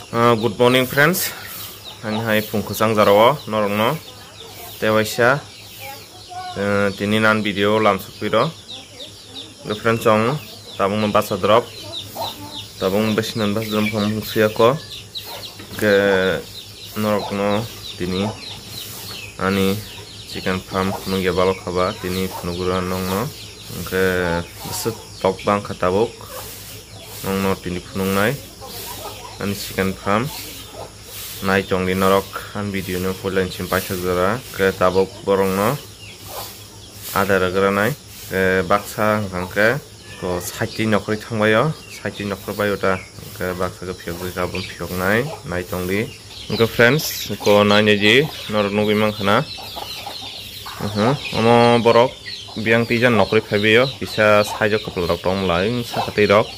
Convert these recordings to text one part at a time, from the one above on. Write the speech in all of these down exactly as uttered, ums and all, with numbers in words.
Ah, good morning, friends. Ani hai phung kwchang jora o norokno tei waisa, eh, tini nan video lamsok piro. Hwnkhe friends, chwng tabukno basa drop, tabukno besi nan basa drop phang phung suya ko. Hwnkhe norokno tini ani chicken farm phunukya balok khaba tini phunukgwra nokno. Hwnkhe bwswk tok bang kha tabuk nokno tini phunuknai ani chicken farm. Nai tongdi norok ani video no puila ni simi paithak jora. Hwnkhe tabuk borokno adar rwgranai. Hwnkhe baksa hwnkha hwnkhe ko side ni nokhorwi thangbai o, side ni nokhor bai o ta. Hwnkhe baksa khe phiyokgwi kha, aboni phiyoknai nai tongdi. Hwnkhe friends, ko nainai di norok nugwi mankha na. Mhm. Omo borok biyang twijan nokhorwi phaibai o, kisa side o kwpla rok tongmwla, sakha twi rok.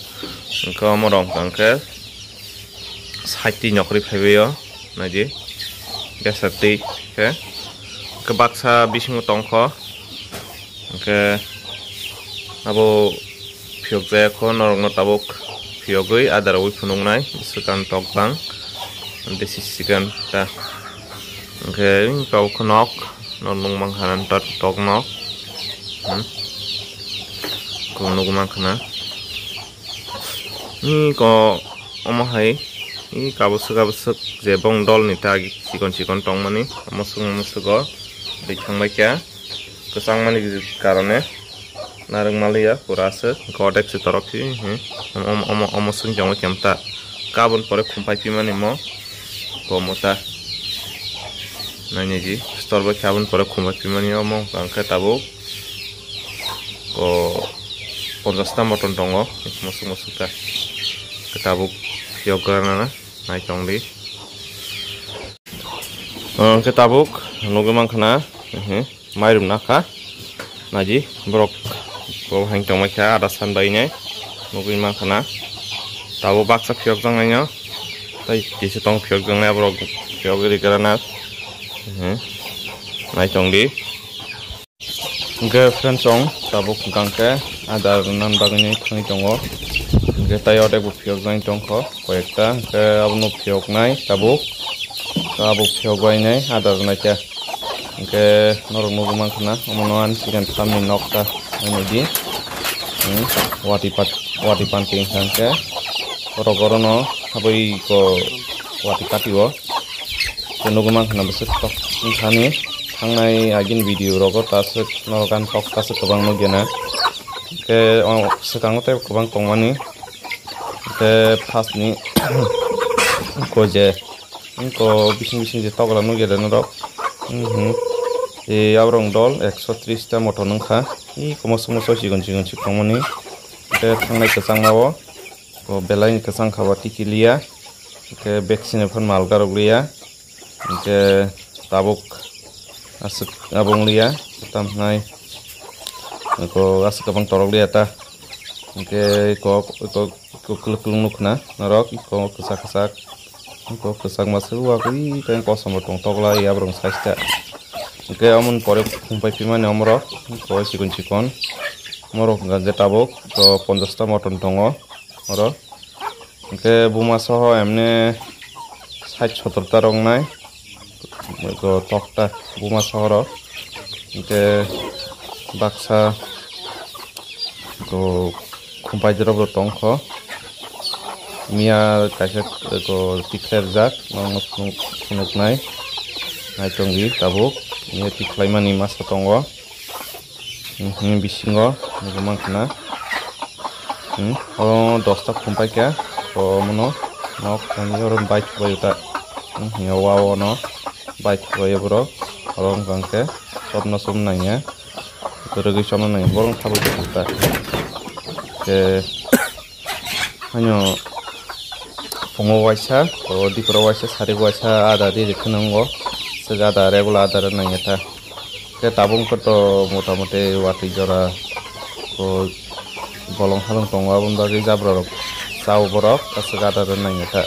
Hwnkhe omo rok hwnkha hwnkhe side twi nokhorwi phaibai o, naidi. Besa twi khe, hwnkhe baksa bisingo tongkho. Hwnkhe abo phiyok jaya kho, norokno tabuk phiyogwi adar rwui phunuknai, swkang tok bang, desi chicken ta. Hwnkhe tabuk khe nok, norok nukmankha na tok nok. Hmm. Ko nukmankha na. Ni ko omo hai, ni kabuswk kabuswk je bong dol ni ta agi chikon chikon tongmani, omo swk omo swk o twi thangbai kha, kwchangmani karone narwk maliya pura aswk, hwnkhe odek se torok si, hmm, omo, omo, omo swk chongwi khe ta, kabun pore khumpai pimani mo, ko mo ta, nainai di, store bai khe abun pore khumpai pimani omo, hwnkhe tabuk. Ko ponchas ta moton tongo, musuk musuk ta. Khe tabuk phiyok gana na, nai tongdi. Ah, khe tabuk nugwi mankha na, ehe, mairum nakha. Naidi, borok ko hain tongmai kha, ada san bai nai. Nugwi mankha na. Tabuk baksa phiyok jang nai no. Tai kisa tong phiyok jang nai, borok phiyok ri gana na. Ehe, nai tongdi. Hwnkhe friends, chwng tabuk hwnkhe adar nan bagwi thangwi tongo. Hwnkhe tai odek bo phiyokjagwi tongkho koyekta. Hwnkhe abono phiyoknai tabuk. Tabuk phiyokbainai adar naikha. Hwnkhe norok nugwi mankha na, omono ani chicken farm ni nokta nainai di. Hmm, wati pat-, wati panti hwnkhe borok orono habwi ko wati patio. Khe nugwi mankha na bwswk tok wngkha ni thangnai agini video rogo ta aswk norok ani tok ta aswk kwbang nukya na. Khe o swkango tei kwbang tongmani. Khe first ni ko je wngko bising bising je tok rok nukya de norok. Mhm. E aborok dol ekso tris ta motor wngkha. E komo somo so chigon chigon si tongmani. Khe thangnai kwchangma o. Ko belai ni kwchang kha ba tikiliya. Hwnkhe vaccine phano malga rwgliya. Hwnkhe tabuk aswk abo wngliya. Tamo hwnai ko aswk kwbang torok liya ta. Hwnkhe ko, ko, ko kwlwk kwlwk nukna norok, ko kwchak kwchak. Ko kwchak masa uagwi tei kosom bo tongtokla yabrong saista. Hwnkhe omoni pore khumpai phimani omorok, ko chikon chikon. Morok hwnkha khe tabuk ko ponchas ta moton tongo oro. Hwnkhe buma soho emne sait sotor ta rok nai, go tokta buma soho rok. Hwnkhe baksa go khumpai drop rok tongkho. Miya kaisa go tikhlai rijak, norokno phunuk-, phunuknai. Naitongdi tabuk, miya tikhlaimani masa tongo. Mhm, bisingo nugwi mankha na. Hmm, o dosta khum paikha, o mono nok thani oro bike bai ta. Hmm, o wa o no bike bai borok, oro wngkha hwnkhe chopno chopno nangya, kwrwgwi chopno nangya, borok kha bai ta. Khe Haino phungo waisa, o diporo waisa, sari waisa, ada di rikhe nungo. Sega ada regular ada nangya ta. Khe tabung khe to motamoti watwi jora, o bolong halong tongo, aboni bagwi jabra rok chao borok, aswk ada nangya ta.